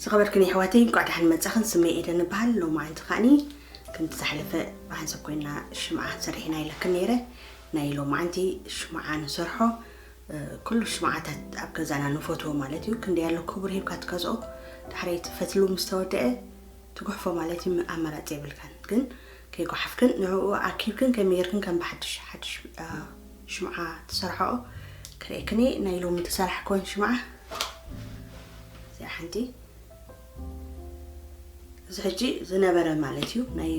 ዝኸበርክን ኣሕዋተይ፣ እንኳዕ ደሓን መጻኽን። ስመይ ኤደን እበሃል። ሎማዓንቲ ከዓኒ ከምቲ ዝሓለፈ ብሓንሳብ ኮይና ሽምዓ ክንሰርሕ ኢና ኢለክን ነይረ። ናይ ሎማዓንቲ ሽምዓ ንሰርሖ፣ እ፣ ኩሉ ሽምዓታት ኣብ ገዛና ንፈትዎ ማለት እዩ። ክንደይ ኣሎ ክቡር ሂብካ ትገዝኦ፣ ዳሕረይ እቲ ፈትሉ ምስ ተወደአ ትጉሕፎ ማለት እዩ። ኣማራጺ የብልካን። ግን ከይጓሓፍክን ንዕኡ ኣርኪብክን ከመይ ጌርክን ከም ብሓድሽ ሓድሽ፣ እ፣ ሽምዓ ትሰርሖ ክርእየክን እየ። ናይ ሎሚ ተሰራሕክወን ሽምዓ እዚኣ ሓንቲ። እዚ ሕጂ ዝነበረ ማለት እዩ፣ ናይ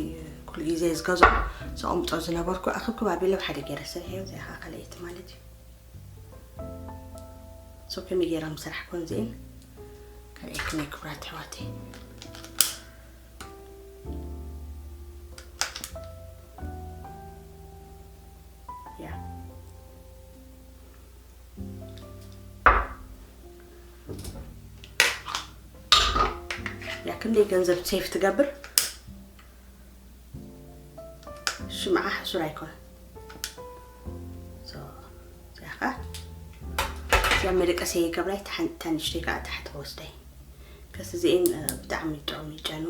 ኩሉ ግዜ ዝገዝኦ ዘቐምጦ ዝነበርኩ ኣኽብክብ ኣቢለ ብሓደ ገይረ ሰሪሐዮ። እዚኣ ኸዓ ካልኣይቲ ማለት እዩ። ሶ ከመይ ገይረ ምሰራሕ ኮን እዚኤን ካልኣይቲ ናይ ክቡራት ኣሕዋተይ። ያ። ያ ክንደይ ገንዘብ ሴፍ ትገብር። ሽምዓ ሕሱር ኣይኮን። ሶ፣ እዚኣ ኸ፣ እዚኣ መደቀሰ ይገብራይ፣ ታን-፣ ታንሽተይ ከዓ ታሕቲ ወስዳይ። ከስ እዚኤን፣ እ፣ ብጣዕሚ ጥዑም ይጨኑ።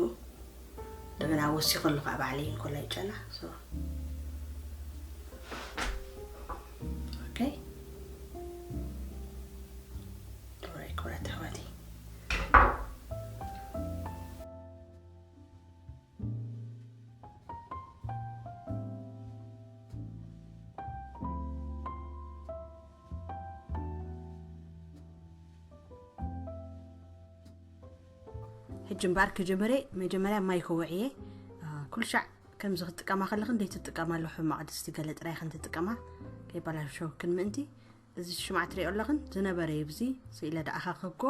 እንደገና ወሲኸሉ ከዓ ባዕለይ እንኮላ ይጨና። ሶ፣ ኦኬ። ጥዑይ ክብራት ኣሕዋተይ። ሕጂ እምበኣር ክጅምር እየ። መጀመርያ ማይ ከውዕየ። አ፣ ኩሉ ሻዕ ከምዚ ክትጥቀማ ከለኽን ደይትጥቀማ ኣለኹ፣ ሕማቕ ድስቲ ገለ ጥራይ ኢኽን ትጥቀማ፣ ከይበላሸወክን ምእንቲ። እዚ ሽምዓ ትሪኦ ኣለኽን ዝነበረ እዩ፣ ብዚ ስኢለ ደኣ ኣኻኽብኮ።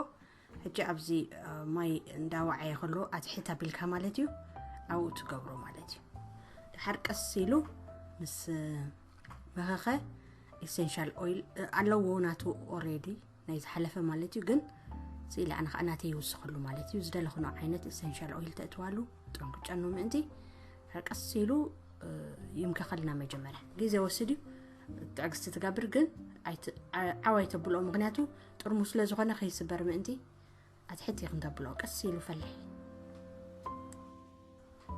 ሕጂ ኣብዚ፣ አ፣ ማይ እንዳወዓየ ከሎ ኣትሒት ኣቢልካ ማለት እዩ፣ ኣብኡ ትገብሮ ማለት እዩ። ድሓር ቀስ ኢሉ ምስ መኸኸ ኤሰንሻል ኦይል፣ እ፣ ኣለዎ ናቱ ኦሬዲ ናይ ዝሓለፈ ማለት እዩ። ግን ስኢለ ኣነ ከዓ ናተይ ይውስኸሉ ማለት እዩ። ዝደለኽኖ ዓይነት ኤሰንሻል ኦይል ተእትዋሉ ጥዑም ክጨኑ ምእንቲ። ድሓር ቀስ ኢሉ፣ እ፣ ይምከኸልና። መጀመርያ ግዜ ወስድ እዩ፣ ትዕግስቲ ትገብር፣ ግን ኣይት-፣ ዓ-፣ ዓው ኣይተብልኦ፣ ምኽንያቱ ጥርሙስ ስለ ዝኾነ ከይስበር ምእንቲ ኣትሕት ኢኽን ተብልኦ፣ ቀስ ኢሉ ፈልሕ።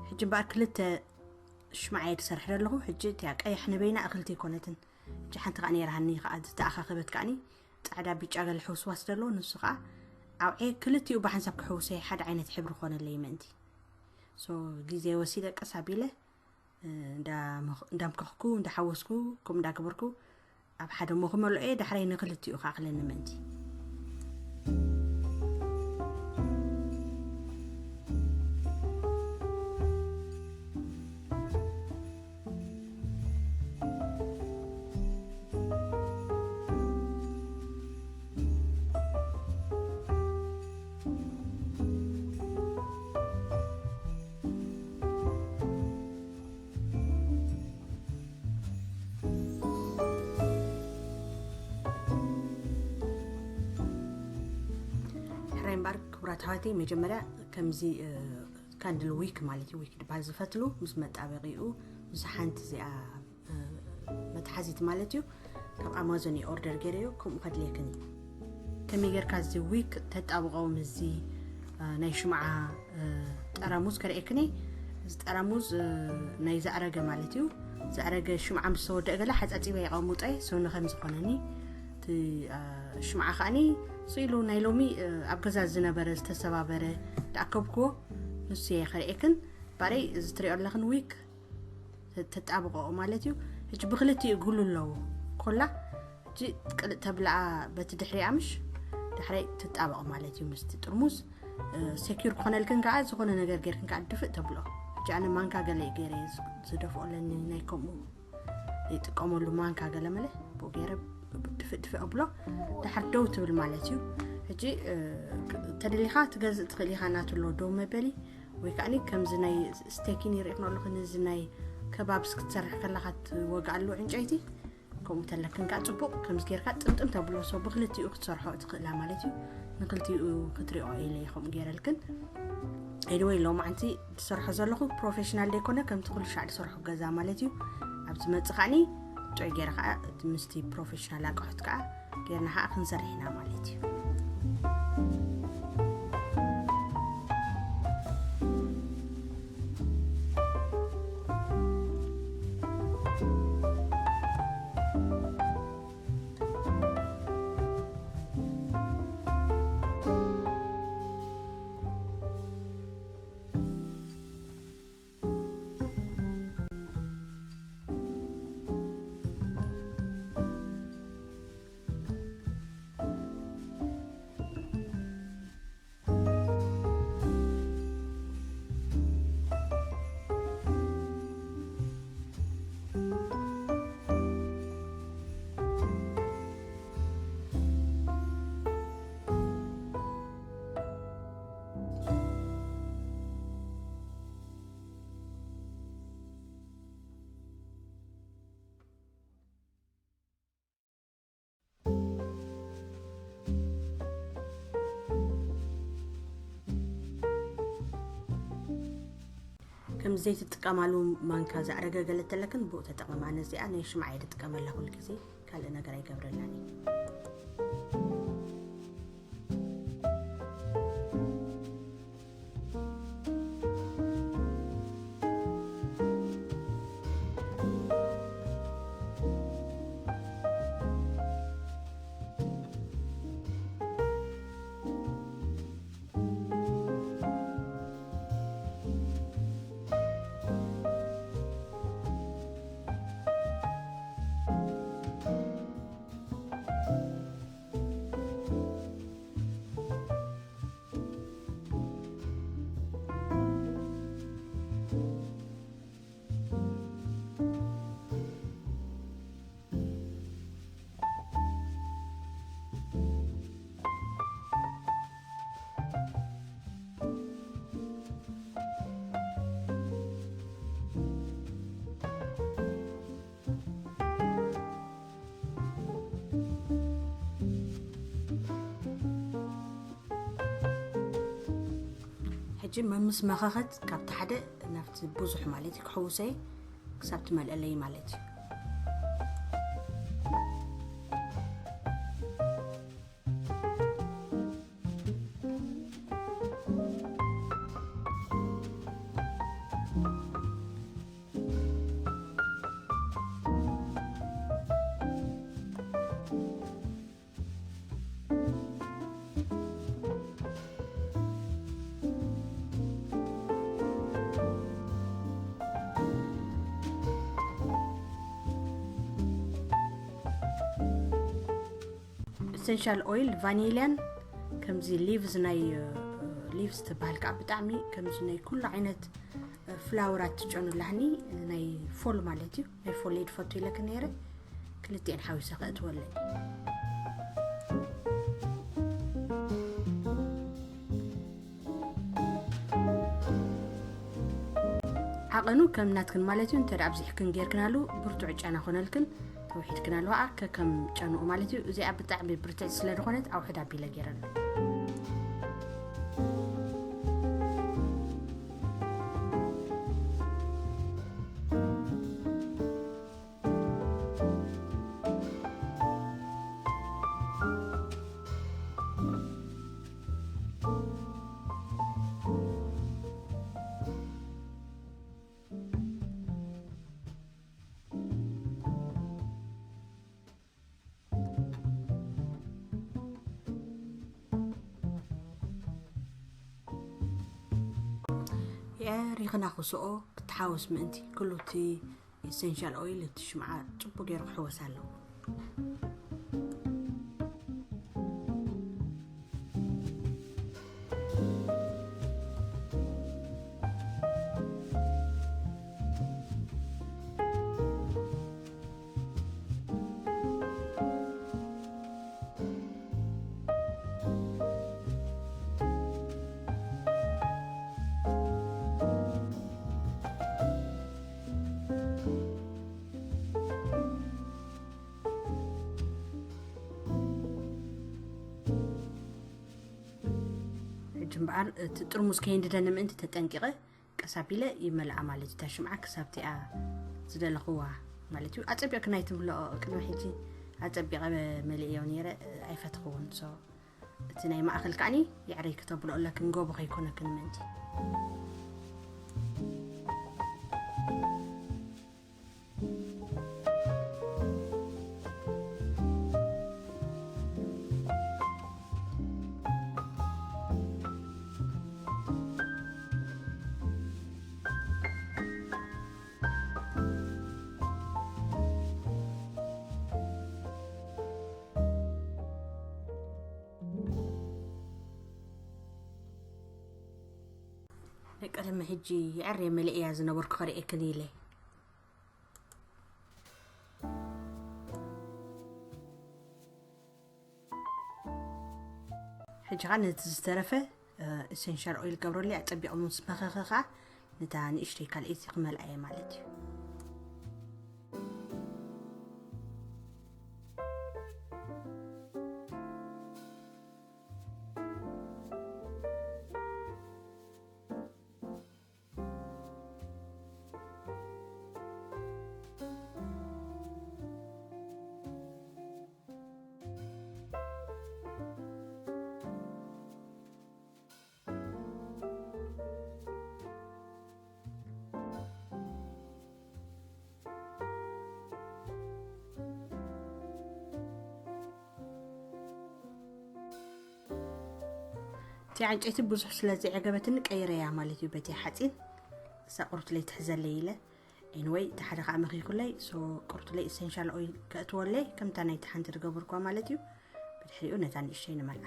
ሕጂ እምበኣር ክልተ ሽምዓ እየ ዝሰርሕ ዘለኹ። ሕጂ እቲኣ ቀያሕ ንበይና እኽልቲ ኣይኮነትን። ሕጂ ሓንቲ ከዓ ነይራሃኒ ከዓ ዝተኣኻኸበት ከዓኒ ጻዕዳ ብጫ ገለ ሕውስዋስ ዘለዎ፣ ንሱ ከዓ ኣውዕየ ክልቲኡ ብሓንሳብ ክሕውሰ ሓደ ዓይነት ሕብሪ ኮነለይ ምእንቲ። ሶ ግዜ ወሲደ ቀስ ኣቢለ፣ እ፣ እንዳ መኽ-፣ እንዳምከኽኩ፣ እንዳሓወስኩ፣ ከምኡ እንዳገበርኩ ኣብ ሓደ ሞ ክመልኦ እየ። ዳሕራይ ንክልቲኡ ክኣኽለኒ ምእንቲ። ሕራይ እምበኣር ክቡራት ኣሕዋተይ፣ መጀመርያ ከምዚ፣ እ፣ ካንድል ዊክ ማለት እዩ፣ ዊክ ዝበሃል ዝፈትሉ ምስ መጣበቂኡ፣ ምስ ሓንቲ እዚኣ፣ እ፣ መትሓዚት ማለት እዩ፣ ካብ ኣማዞን እየ ኦርደር ገይረዮ፣ ከምኡ ከድልየክን እዩ። ከመይ ጌርካ እዚ ዊክ ተጣብቆ ምስዚ፣ እ፣ ናይ ሽምዓ፣ እ፣ ጠራሙዝ ከርእየክን እየ። እዚ ጠራሙዝ፣ እ፣ ናይ ዘዕረገ ማለት እዩ። ዘዕረገ ሽምዓ ምስ ተወደአ ገለ ሓጻጺበ የቐምጦ እየ፣ ሰው ንኸም ዝኾነኒ። እቲ፣ እ፣ ሽምዓ ከዓኒ ስኢሉ ናይ ሎሚ፣ እ፣ ኣብ ገዛ ዝነበረ ዝተሰባበረ ዝኣከብክዎ ንሱ እየ ከርእየክን። ባረይ እዚ ትሪኦ ኣለኽን ዊክ ተ-፣ ተጣብቆ ማለት እዩ። ሕጂ ብክልቲኡ ጉሉ ኣለዎ። ኮላ ሕጂ ቅልጥ ተብልኣ በቲ ድሕሪኣ ምሽ ዳሕራይ ትጣበቕ ማለት እዩ ምስቲ ጥርሙዝ። እ፣ ሴኪር ክኾነልክን ከዓ ዝኾነ ነገር ጌርክን ከዓ ድፍእ ተብሎ። ሕጂ ኣነ ማንካ ገለ እዩ ገይረ ዝ-፣ ዝደፍኦ ኣለኒ ናይ ከምኡ ይጥቀመሉ ማንካ ገለ መለ ብኡ ገይረ ድፍእ ድፍእ ኣብሎ። ዳሕር ደው ትብል ማለት እዩ። ሕጂ፣ እ፣ ተደሊኻ ትገዝእ ትኽእል ኢኻ ናቱ ኣሎ ደው መበሊ። ወይ ከዓኒ ከምዚ ናይ ስቴኪን ይርኢኽን ኣለኹ፣ ነዚ ናይ ከባብስ ክትሰርሕ ከለኻ ትወግኣሉ ዕንጨይቲ፣ ከምኡ ተለክን ከዓ ጽቡቕ ከምዚ ጌርካ ጥምጥም ተብሎ። ሶ ብክልቲኡ ክትሰርሖ ትኽእላ ማለት እዩ። ንክልቲኡ ክትሪኦ ኢለ እየ ከምኡ ጌረልክን። ኤኒወይ ሎማዓንቲ ዝሰርሖ ዘለኹ ፕሮፌሽናል ደይኮነ፣ ከምቲ ኩሉ ሻዕ ዝሰርሖ ገዛ ማለት እዩ። ኣብ ዝመጽእ ከዓኒ ጥዑይ ጌረ ከዓ እቲ ምስቲ ፕሮፌሽናል ኣቕሑት ከዓ ጌርና ከዓ ክንሰርሕ ኢና ማለት እዩ። ከም ዘይቲ ትጥቀማሉ ማንካ ዘዕረገ ገለ ተለክን ብኡ ተጠቐማ። ነዚኣ ናይ ሽምዓ እየ ዝጥቀመላ ኩሉ ግዜ፣ ካልእ ነገር ኣይገብረላን እየ። ሕጂ መምስ መኸኸት ካብቲ ሓደ ናብቲ ብዙሕ ማለት እዩ ክሕውሰይ ክሳብ ትመልአለይ ማለት እዩ። ኢሰንሻል ኦይል ቫኒልያን ከምዚ ሊቭዝ ናይ ሊቭዝ ትበሃል ከዓ ብጣዕሚ ከምዚ ናይ ኩሉ ዓይነት ፍላወራት ትጨኑ ላህኒ ናይ ፎል ማለት እዩ። ናይ ፎል እየ ዝፈቱ ኢለክ ነይረ። ክልቲኤን ሓዊሰ ከእትወለይ። ዓቐኑ ከም ናትክን ማለት እዩ። እንተ ኣብዚሕክን ጌርክናሉ ብርቱዕ ጨና ኮነልክን ተውሒድክናሉ ከዓ ከከም ጨንኡ ማለት እዩ። እዚኣ ብጣዕሚ ብርትዕቲ ስለ ዝኾነት ኣውሕድ ኣቢለ ጌረሉ። የሪኽና ክስኦ ክትሓወስ ምእንቲ ኩሉ እቲ ኢሰንሻል ኦይል እቲ ሽምዓ ጽቡቅ ገይሩ ክሕወስ ኣለዎ። ሕጂ እምበኣር እቲ ጥርሙዝ ከየንድደኒ ምእንቲ ተጠንቂቐ ቀስ ኣቢለ ይመልኣ ማለት እዩ። እታ ሽምዓ ክሳብ እቲኣ ዝደለኽዋ ማለት እዩ። ኣጸቢቕክን ኣይትምልኦ። ቅድሚ ሕጂ ኣጸቢቐ መሊእዮ ነይረ፣ ኣይፈትኽዎን። So እቲ ናይ ማእኸል ከዓኒ የዕረይ ክተብልኦ ኣለክን፣ ጎቦ ከይኮነክን ምእንቲ። ናይ ቀደም ሕጂ የዕርየ መሊእያ ዝነበርኩ ክርእየክን ኢለ። ሕጂ ኸዓ ነቲ ዝተረፈ ኢሰንሻል ኦይል ገብረለይ ኣጸቢቑ ምስ መኸኸ ኸዓ ነታ ንእሽተይ ካልኣይቲ ክመልኣ እየ ማለት እዩ። እቲ ዕንጨይቲ ብዙሕ ስለ ዘዕገበትኒ ቀይረያ ማለት እዩ በቲ ሓፂን። እሳ ቁርትለይ ትሕዘለይ ኢለ። Anyway፣ እቲ ሓደ ከዓ መኺኹለይ። So ቁርትለይ essential oil ከእትወለይ ከምታ ናይቲ ሓንቲ ዝገበርኳ ማለት እዩ። ብድሕሪኡ ነታ ንእሽተይ ንመልኣ።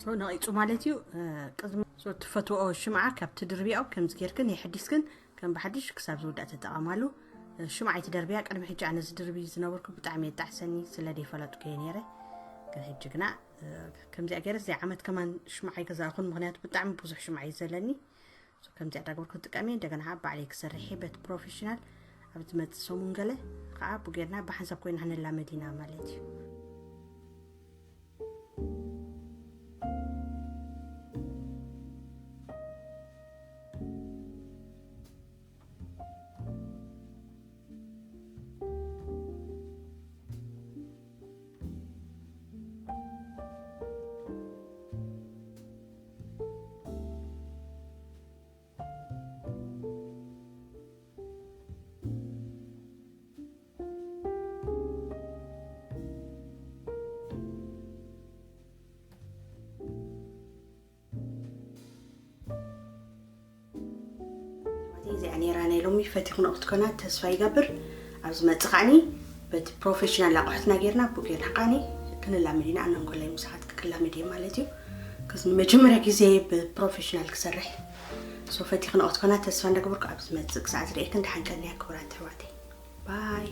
So ነቒጹ ማለት እዩ። ቅድሚ so ትፈትዎ ሽምዓ ካብ ትድርቢኦ ከምዚ ጌርክን የሕዲስክን ከም ብሓድሽ ክሳብ ዝውዳእ ተጠቐማሉ። ሽምዓ ኣይትደርብያ። ቅድሚ ሕጂ ኣነ ዝድርቢ ዝነበርኩ ብጣዕሚ የጣዕሰኒ ስለ ደይፈለጥኩ እየ ነይረ። ግን ሕጂ ግና ከምዚኣ ገይረ እዚ ዓመት ከማን ሽምዓ ኣይገዛእኹን፣ ምኽንያቱ ብጣዕሚ ብዙሕ ሽምዓ እዩ ዘለኒ። So ከምዚኣ ዳግበርኩ ጥቀሚ። እንደገና ከዓ ባዕለይ ክሰርሕ እየ በቲ ፕሮፌሽናል። ኣብ ዝመፅእ ሰሙን ገለ ከዓ ብጌርና ብሓንሳብ ኮይና ክንላመድ ኢና ማለት እዩ። እዚኣ ነይራ ናይ ሎሚ። ፈቲኹ ንቕትኮና ተስፋ ይገብር። ኣብ ዝመጽእ ከዓኒ በቲ ፕሮፌሽናል ኣቑሑትና ጌርና ብኡ ጌርና ከዓኒ ክንላመድ ኢና። ኣነ እንኮላይ ምሳኻት ክላመድ እየ ማለት እዩ። ከዚ ንመጀመርያ ግዜ ብፕሮፌሽናል ክሰርሕ። So ፈቲኹ ንቕትኮና ተስፋ እንዳገበርኩ ኣብ ዝመጽእ ክሳዕ ዝርእየክን ደሓን ቀንያ ክቡራት ኣሕዋተይ። ባይ።